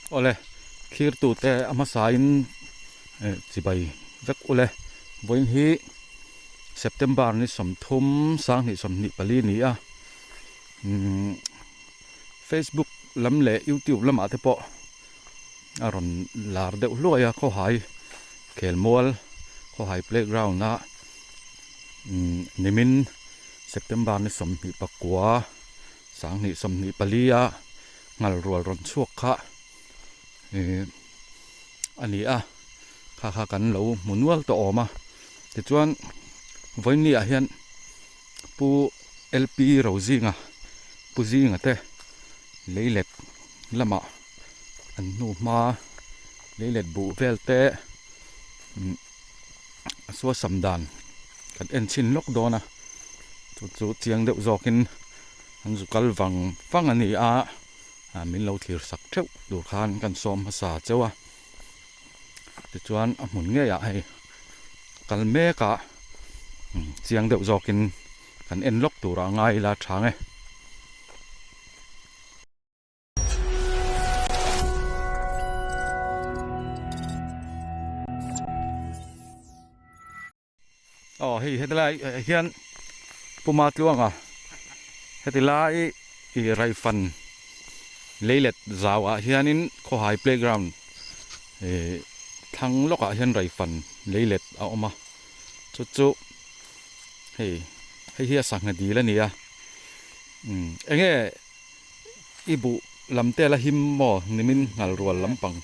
Awle, thlirtute a hmasain chibai vek ule. Vawiin hi September ni 30 2024 ni a, Facebook lam leh YouTube lamah te pawh a rawn lar deuh hluai a, khawhai khelmual, khawhai playground a nimin September ni 29 2024 a Nghal rual rawn chhuak kha ih a ni a, kha kha kan lo hmu nual tawh awm a, tichuan vawiin ah hian Pu LP Rozinga Pu Zinga te leilet lamah an hnu hma leilet buh vel te umm a suasam dan kan en chhin lawk dawn a, chu chu chiang deuh zawkin. An zu kal vang vang a ni a, min lo thlir sak theuh tur khan kan sawm hmasa cheu a. Tichuan a hmun ngeiah hei kal mek a, chiang deuh zawkin kan en lawk turah a ngai ila tha nge. Aw hei heti lai ah hian Puma Tluanga heti lai ih Raifan leilet zau ah hianin khawhai playground ih thlang lawk ah hian Raifan leilet a awm a chu chu hei hei hi a sangha dil a ni a umm enge i buh lam te la him maw nimin nghal rual lampang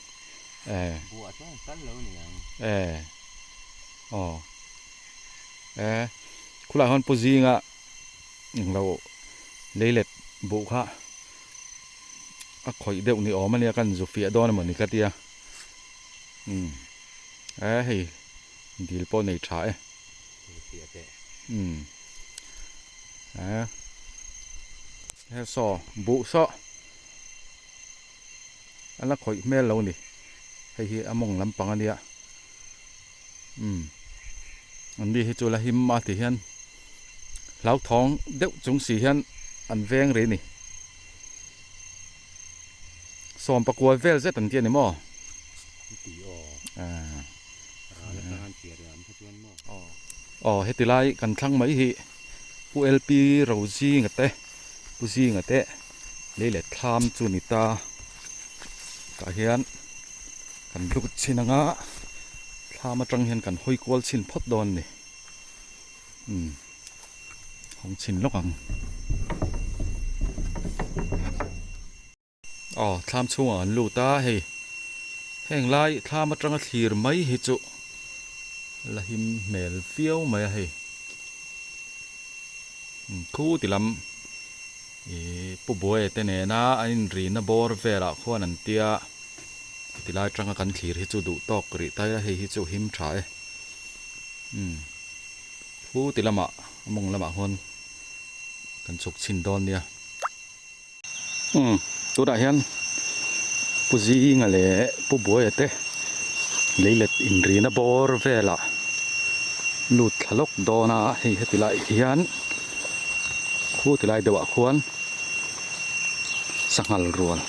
eh eh. Aw e khulai hawn pu zinga englo leilet buh kha a khawih deuh ni awm ania kan zu fiah dawn emaw ni ka tia umm e hei dil pawh nei tha e umm e he saw buh saw a la khawih hmel lo ni hei hi a mawng lampang ania. Umm an ni hi chu la him a ti hian hlauthawng deuh chung si hian an veng rih a ni. Sawm pakua vel zet an ti a ni maw? Aw heti lai kan thlang mai hi Pu LP Rozinga te Pu Zinga te lei leh thlam chu a ni ta tah hian. Kan lut chhin anga thlam atang hian kan hawi kual chhin phawt dawn a ni. Umm hawng chhin lawk ang. Aw thlam chhungah an lut a hei heng lai thlam atanga thlir mai hi chu la him hmel viau mai a hei. Umm khu ti lam Ih Pu Buaia te nena an inrihna bawr velah khuan an tia tilai atanga kan thlir hi chu duh tawk rih ta ila hei hi chu him tha e. Umm thu ti lamah a mawng lamah khuan kan chhuk chhin dawn nia. Umm tunah hian Pu Zinga leh Pu Buaia te leilet inrihna bawr velah lut thla lawk dawn a hei heti lai hian. Khu ti lai deuhah khuan sanghal rual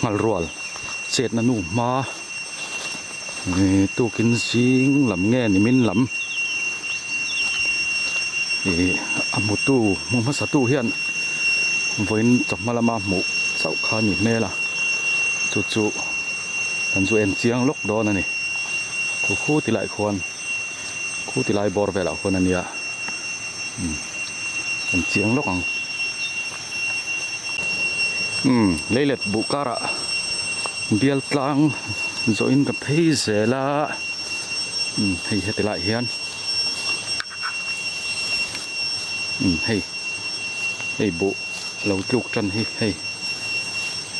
nghal rual chetna nu hma ih tukin zing lam nge nimin lam ih a hmutu hmu hmasa tu hian vawiin chawhma lama hmuh chauh kha a ni hmel a chu chu kan zu en chiang lawk dawn a ni khu khu ti lai khuan khu ti lai bawr velah khuan a nia. Umm an chiang lawk ang umm leilet buh karah bial tlang zawhin ka phei zel a umm hei heti lai hian umm hei hei buh lo tluk tan hi hei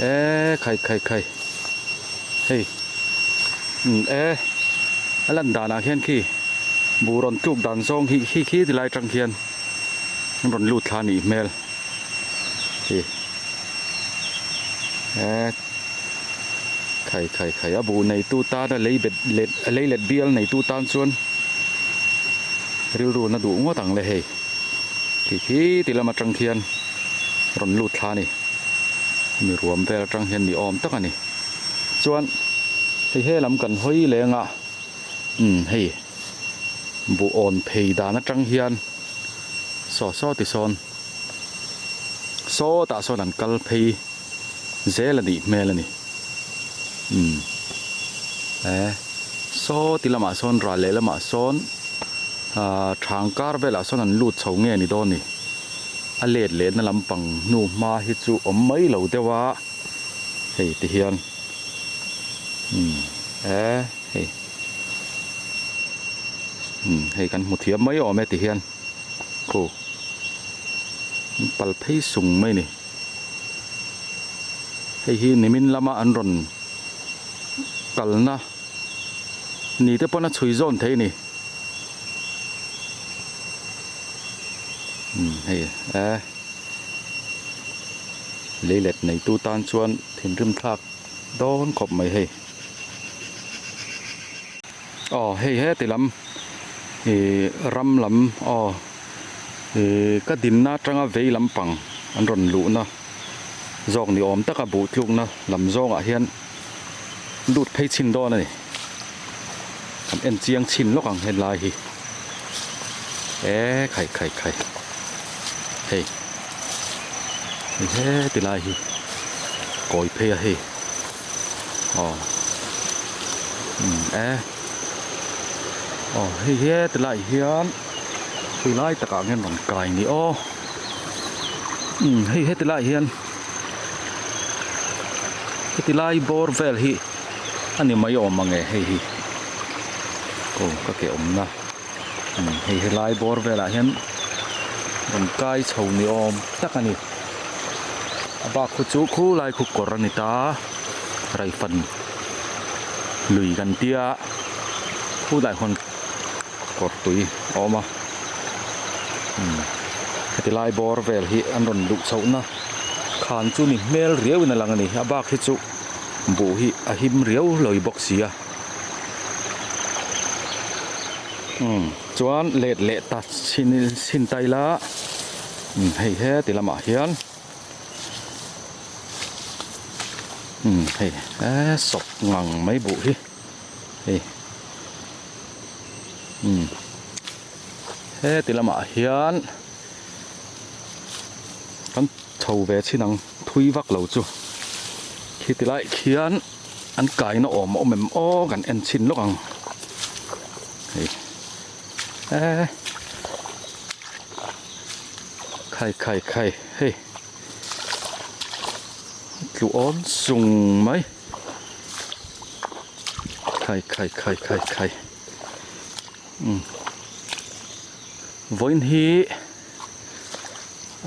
eee khai khai khai hei umm e a lan danah khian khi buh rawn tluk dan zawng hi khi khi ti lai atang khian an rawn lut thla a nih hmel hi e khai khai khai a buh neitu tana lei bet let lei let bial neitu tan chuan rilru na duh ngawt ang le hei khi khi ti lam atang khian rawn lut thla a ni mi ruam vel atang hian ni awm tak a ni. Chuan hei helam kan hawi leng a umm hei buh awn phei dan atang hian saw saw ti sawn sawtah sawn an kal phei zel a nih hmel a ni umm e saw ti lamah sawn ral leh lamah sawn ah thang kar velah sawn an lut chho nge ni dawn ni a let lehna lampang hnu hma hi chu awm mai lo deuh a hei ti hian umm e hei umm hei kan hmu thiam mai awm e ti hian khu an pal phei sung mai a ni hei hi nimin lama an rawn kalna ni te pawn a chhui zawn thei a ni umm hei e. Leilet neitu tan chuan thinrim thlak dawn khawp mai hei. Aw hei heti lam ih ram lam aw ih ka dinna atanga vei lampang an rawn luhna zawk ni awm taka buh tlukna lam zawngah hian lut phei chhin dawn a ni. Kan en chiang chhin lawk ang helai hi e khai khai khai hei hei heti lai hi kawi phei a hei aw umm e aw hei heti lai hian hei lai takah hian rawn kai ni aw umm hei heti lai hian heti lai bawr vel hi. A ni mai awm ang e hei hi aw ka ke awmna umm hei helai bawr velah hian rawn kai chho ni awm tak a ni a bak khu chu khulai khu kawr a ni ta raifan lui kan tia khulai khuan kawr tui a awm a umm heti lai bawr vel hi an rawn luh chhohna khan chu ni hmel riauin a lang a ni a bak hi chu. Buh hi a him riau lo bawk si a. Umm chuan let leh ta chhin chhin ta ila umm hei heti lamah hian umm hei e sawp ngang mai buh hi hei umm heti lamah hian kan chho ve chhin ang. Thui vak lo chu khi ti lai khian an kaina awm a awm em aw kan en chhin lawk ang hei e khai khai khai hei tlu awn sung mai khai khai khai khai khai umm vawiin hi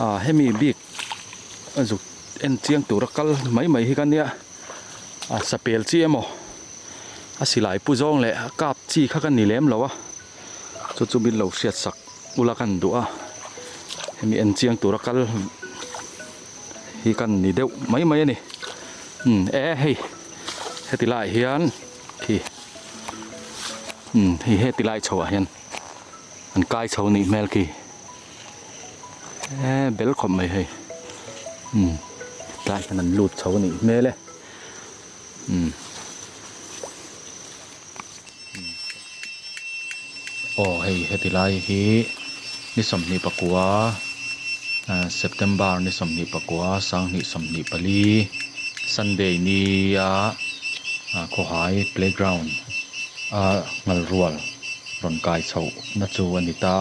ah hemi bik. A zuk en chiang tura kal mai mai hi ka nia a sapel chi emaw a silai pu zawng leh a kap chi kha ka ni lem lo a chu chu min lo hriat sak ula kan duh a hemi en chiang tura kal hi kan ni deuh mai mai a ni umm e hei heti lai hian khi umm hei heti lai chho ah hian an kai chho nih hmel khi. Eee bel khawp mai hei umm tlai hian an lut chho a nih hmel e umm aw hei heti lai hi ni 29 ah September ni 29 sanghnih 24 Sunday ni a ah khawhai playground a nghal rual rawn kai chhoh na chu a ni ta.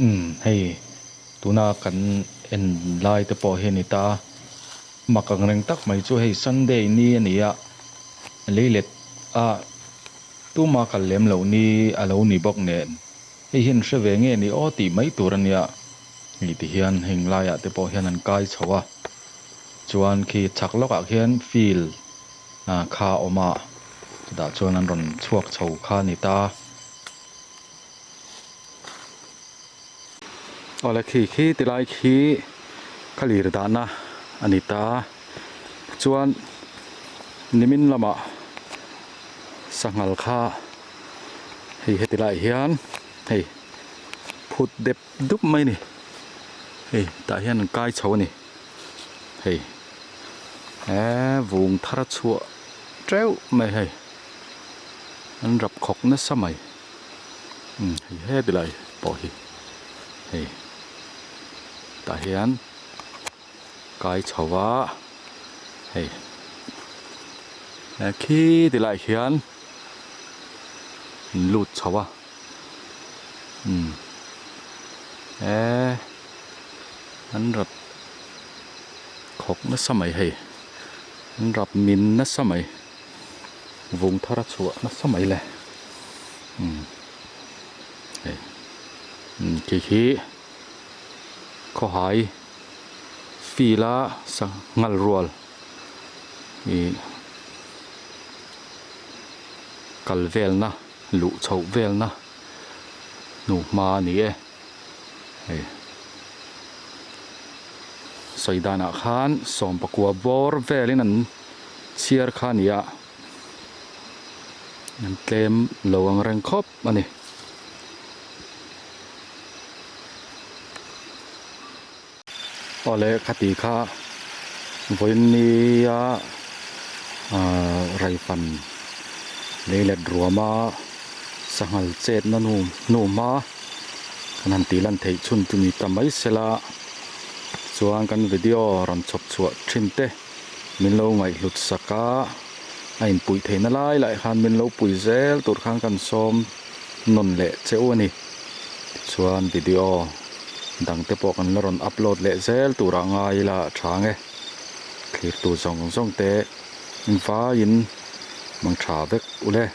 Umm hei tuna kan en lai te pawh hi a ni ta mak ang reng tak mai chu hei Sunday ni a ni a leilet a tuma kal lem loh ni a lo ni bawk nen hei hian hre ve nge ni aw tih mai tur a nia hei ti hian heng laiah te pawh hian an kai chho a chuan khi chhak lawkah khian field kha a awm a chutah chuan an rawn chhuak chho kha a ni ta. Awle khi khi ti lai khi ka lir dahna a ni ta chuan nimin lamah sanghal kha hei heti laiah hian hei phut dep dup mai a ni hei tah hian an kai chho a ni hei. He vung thar a chhuah teuh mai hei an rap khawk nasa mai umm hei heti lai pawh hi hei tah hian kai chho a hei he khi ti lai hian an lut chho a umm he an rap khawk nasa mai hei an rap min nasa mai vung thar a chhuah nasa mai le umm hei umm khi khi khawhai field a sanghal rual ih kal velna luh chhoh velna hnuhma a ni e hei sawi danah khan sawmpakua bawr velin an chhiar kha a ni a an tlem lo ang reng khawp a ni. Awle khati kha vawiin nia ahh raifan lei let ruama sanghal chetna nu hnu hma kan han tih lan theih chhun chu ni ta mai sela chuan kan video rawn chhawp chhuah thin te min lo ngaihhlut sak a a inpuih theihna lai lai khan min lo pui zel tur khan kan sawm nawn leh che u a ni tichuan video dang te pawh kan la rawn upload leh zel turah ngai ila a tha ang e thlir tu zawng zawng te vaiin mang tha vek ule.